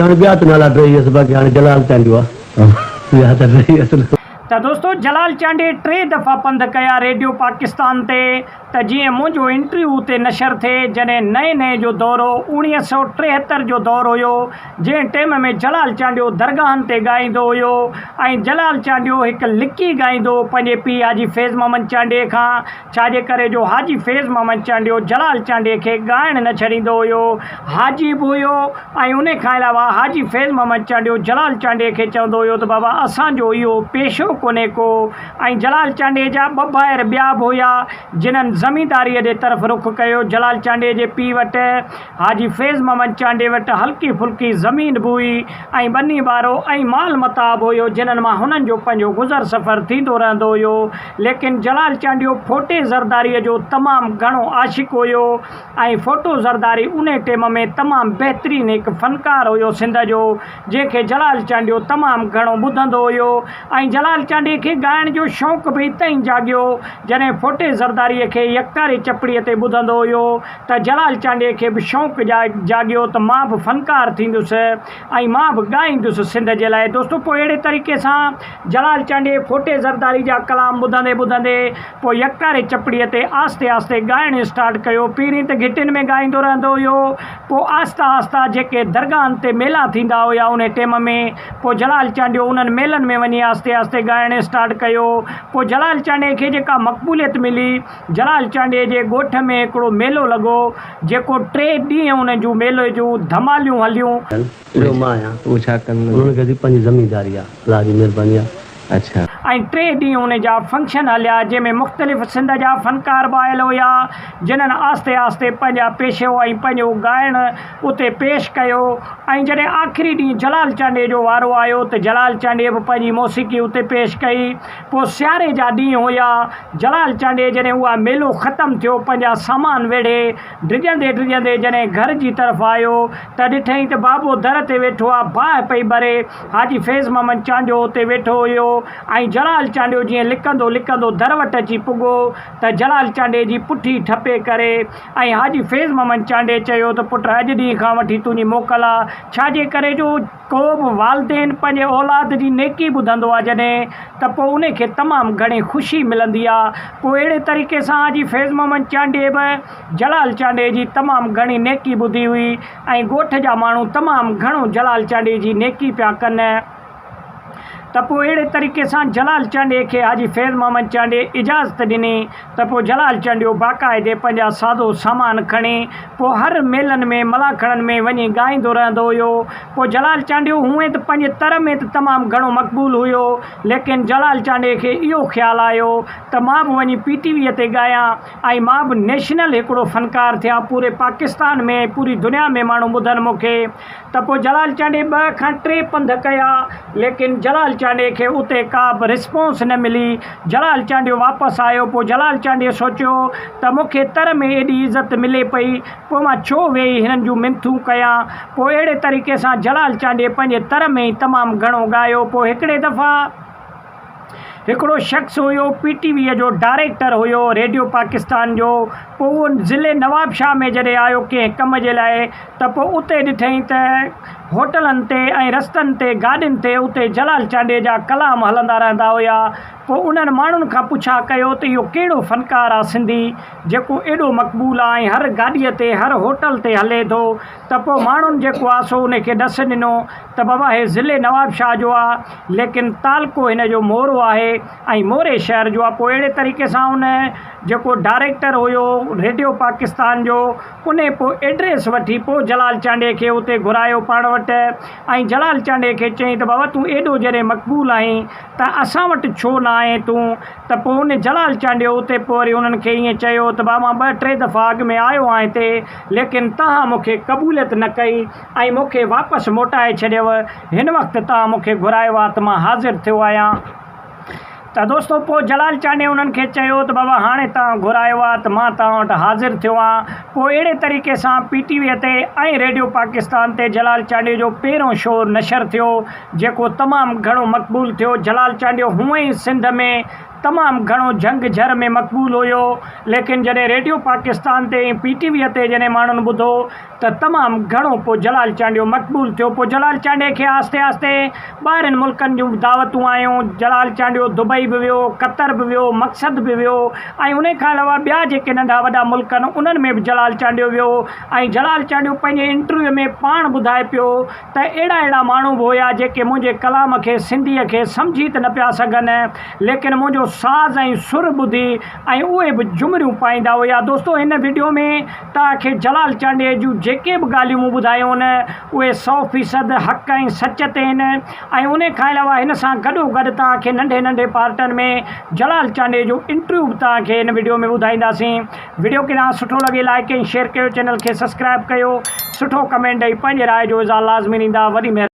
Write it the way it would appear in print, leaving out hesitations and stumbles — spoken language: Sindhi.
هاڻي ٻيا ته نالا ڊهي ويس باقي هاڻي جلال چانڊيو آ ٻيا ته ڊهي ويس. ته دوستو جلال چانڊيي ٽي دفعا پنڌ ڪيا ريڊيو پاڪستان تي ته جيئن منهنجو انٽريو اتي نشر ٿئي جڏهن نئين نئين جو دور هو اوڻيهه سئو ٽيهتر جو دور هيو جنهن ٽيم ۾ جلال چانڊيو درگاهن تي ڳائيندو هيو ۽ جلال چانڊيو هڪ لڪي ڳائيندو هو پنهنجي پيء حاجي فيض محمد چانڊيي کان ڇا جي ڪري جو حاجي فيض محمد چانڊيو جلال چانڊيي کي ڳائڻ نه ڇڏيندو هيو. حاجي به هيو ۽ ان کان علاوه حاجي فيض محمد چانڊيو جلال چانڊيي کي چوندو هيو ته بابا اسان جو اهو پيشو ڪونهي ڪو ۽ جلال چانڊيي جا ٻه ڀائر ٻيا به هيا جنھن زمينداريء ڏي طرف رخ ڪيو. جلال چانڊيي جي پيء وٽ حاجي فيض محمد چانڊيي وٽ هلڪي ڦلڪي زمين به هئي ۽ ٻني ٻارو ۽ مال متاع به هيو جنھن مان هنن جو پنھنجو گذر سفر ٿيندو رهندو هيو. ليڪن جلال چانڊيو ڦوٽي زرداريء جو تمام گهڻو عاشق هيو ۽ ڦوٽو زرداري انهي ٽيم ۾ تمام بهترين هڪ فنڪار هيو سنڌ جو جنهن کي جلال چانڊيو تمام گهڻو ٻڌندو هيو ۽ جلال چانڊيي کي ڳائڻ جو شوق به اتئين جاڳيو جڏهن ڦوٽي زرداريء کي يڪتاري چپڙيء تي ٻڌندو هيو ته جلال چانڊيي کي به شوق جاڳيو ته مان به فنڪار ٿيندس ۽ مان به ڳائيندس سنڌ جي لاء دوستو پوء اهڙي طريقي سان جلال چانڊيي ڦوٽي زرداري جا ڪلام ٻڌندي ٻڌندي پوء يڪتاري چپڙي تي آهستي آهستي ڳائڻ اسٽارٽ ڪيو پهرين ته گهٽين ۾ ڳائيندو رهندو هيو پوء آهسته آهسته جيڪي درگاهن تي ميلا ٿيندا هيا انهي ٽيم ۾ پوء جلال چانڊيو انهن ميلن ۾ وڃي آهستي آهستي ڳائڻ اسٽارٽ ڪيو پوء جلال چانڊيي کي جيڪا مقبوليت ملي جلال چانڊيي جي ڳوٺ ۾ هڪڙو ميلو لڳو جيڪو ٽي ڏينهن انهن جون ميلي جون ڌماليون هليون. ٻيو مان آهيان. اهو ڇا ڪن؟ انهن کي به پنهنجي زمينداري آ. الله جي مهرباني آ. اڇا. ۽ ٽي ڏينهن ان جا فنڪشن هليا جنهن ۾ مختلف سنڌ جا فنڪار به آيل هيا جنھن آهستي آهستي پنهنجا پيشو ۽ پنهنجو ڳائڻ اتي پيش ڪيو ۽ جڏهن آخري ڏينهن جلال چانڊيي جو وارو آيو ته جلال چانڊيي به پنهنجي موسيقي اتي پيش ڪئي پوء سياري جا ڏينهن هيا جلال چانڊيي جڏهن اها ميلو ختم ٿيو پنهنجا سامان ويڙهي ڊڄندي ڊڄندي جڏهن گهر جي طرف آيو ته ڏٺئين ته بابو در تي ويٺو آ باهه پئي ٻري حاجي فيض محمد چانڊيو اتي ويٺو هيو ۽ جلال چانڊيو جيئن لڪندو لڪندو در وٽ اچي پڳو ته جلال چانڊيي جي پٺي ٺپي ڪري ۽ حاجي فيض محمد چانڊيي چيو ته پٽ اڄ ڏينهن کان وٺي تنهنجي موڪل آ ڇا جي ڪري جو ڪو به والدين پنهنجي اولاد جي نيڪي ٻڌندو آ جڏهن ته پوء ان کي تمام گهڻي خوشي ملندي آ پوء اهڙي طريقي سان حاجي فيض محمد چانڊيي به جلال چانڊيي جي تمام گهڻي نيڪي ٻڌي هئي ۽ ڳوٺ جا ماڻهو تمام گهڻو جلال چانڊيي جي نيڪي پيا ڪن ته پوء اهڙي طريقي سان جلال چانڊيي کي حاجي فيض محمد چانڊيي اجازت ڏني ته پوء جلال چانڊيو باقاعدي پنهنجا سادو سامان کڻي پوء هر ميلن ۾ ملاکڙن ۾ وڃي ڳائيندو رهندو هيو. پوء جلال چانڊيو هونئن ته پنهنجي تر ۾ ته تمام گهڻو مقبول هيو ليڪن جلال چانڊيي کي اهو خيال آيو ته مان به وڃي پي ٽي ويء تي ڳايان ۽ مان به نيشنل هڪڙو فنڪار ٿيان پوري پاڪستان ۾ ۽ پوري دنيا ۾ ماڻهو ٻڌن مون کي ته پوء جلال چانڊيي ٻه کان ٽي پنڌ ڪيا ليڪن جلال چانڊيي کي اتي ڪا به رسپانس نه ملي جلال چانڊيو واپس آيو پوء جلال چانڊيي سوچيو ته مون کي تر ۾ ايڏي عزت ملي پئي پوء مان ڇو ويهي هنن جون منٿون ڪيان پوء اهڙي طريقي سان جلال چانڊيي پنهنجي تر ۾ ئي تمام گهڻو ڳايو پوء هڪڙي دفعا هڪڙو شخص هيو پي ٽي ويء جو ڊائريڪٽر هيو ريڊيو پاڪستان جو پوء اهو ضلعي نوابشاهه ۾ جڏهن آيو ڪنهن ڪم جي لاء ته پوء اتي ڏٺئين ته هوٽلن تي ۽ رستن تي گاڏين تي اتي جلال چانڊيي جا ڪلام هلندا رهندا هيا. پوء انهن ماڻهن کان پڇا ڪيو ته اهو ڪهڙو فنڪار آ سنڌي جيڪو ايڏو مقبول آ ۽ هر گاڏيء تي هر هوٽل تي هلي ٿو ته پوء ماڻهن جيڪو آ سو ان کي ڏس ڏنو ته بابا هي ضلعي نوابشاهه جو آ ليڪن تعلقو هن جو مورو آهي ۽ موري شهر جو آ پوء اهڙي طريقي سان ان جيڪو ڊائريڪٽر هيو ريڊيو پاڪستان جو انهي پوء ايڊريس وٺي پوء جلال چانڊيي کي اتي گهرايو پاڻ وٽ ۽ جلال چانڊيي کي چيائين ته بابا تون ايڏو جڏهن مقبول آهين ته اسان وٽ ڇو نه آئين تون ته پوء ان جلال چانڊيو اتي پوء وري انهن کي ائين چيو ته بابا مان ٻه ٽي دفعا اڳ ۾ آيو آهيان هتي ليڪن توهان مون کي قبوليت نه ڪئي ۽ مون کي واپس موٽائي ڇڏيو هن وقت توهان مون کي گهرايو آهي ته مان حاضر ٿيو آهيان. ته دوستو پوء جلال چانڊيي انهن کي چيو ته بابا هاڻي توهان گهرايو آهي ته مان توهان وٽ حاضر ٿيو آهيان. پوء اهڙي طريقي سان پي ٽي وي تي ۽ ريڊيو پاڪستان تي جلال چانڊيي جو پهريون شو نشر ٿيو جيڪو تمام گهڻو مقبول ٿيو. جلال چانڊيو هونئن ئي سنڌ ۾ تمام گهڻو جهنگ جهر ۾ مقبول هيو ليڪن جڏهن ريڊيو پاڪستان تي ۽ پي ٽي وي تي جڏهن ماڻهن ٻڌو ته تمام گهڻو پوء جلال چانڊيو مقبول ٿيو پوء جلال چانڊيي کي آهستي آهستي ٻاهرين ملڪن جون به دعوتون آيون جلال چانڊيو دبئي به ويو قطر به ويو مقصد به ويو ۽ انهي کان علاوه ٻيا جيڪي ننڍا وڏا ملڪ آهن انهن ۾ به جلال چانڊيو ويو ۽ جلال چانڊيو پنهنجي انٽرويو ۾ پاڻ ٻڌائي پيو ته اهڙا اهڙا ماڻهو به هيا جيڪي منهنجي ڪلام کي سنڌيء کي سمجهي ته نه پيا سگهن ليڪن منهنجو ساز ۽ سر ٻڌي ۽ اهي به جهمريون پائيندا هيا دوستو هن وڊيو ۾ توهان کي جلال چانڊيي جون جيڪي به ڳالهيون مون ٻڌايون اهي سو فيصد حق ۽ سچ تي آهن ۽ انهي کان علاوه هن سان گڏو گڏ توهان کي ننڍي ننڍي پارٽن ۾ جلال چانڊيي جو انٽرويو به توهان کي هن وڊيو ۾ ٻڌائينداسين وڊيو کي توهان سٺو لڳي لائيڪ ۽ شيئر ڪيو چينل کي سبسڪرائب ڪيو سٺو ڪمينٽ ڏئي پنهنجي راء جو اظهار لازمي ڏيندا وڏي مهرباني.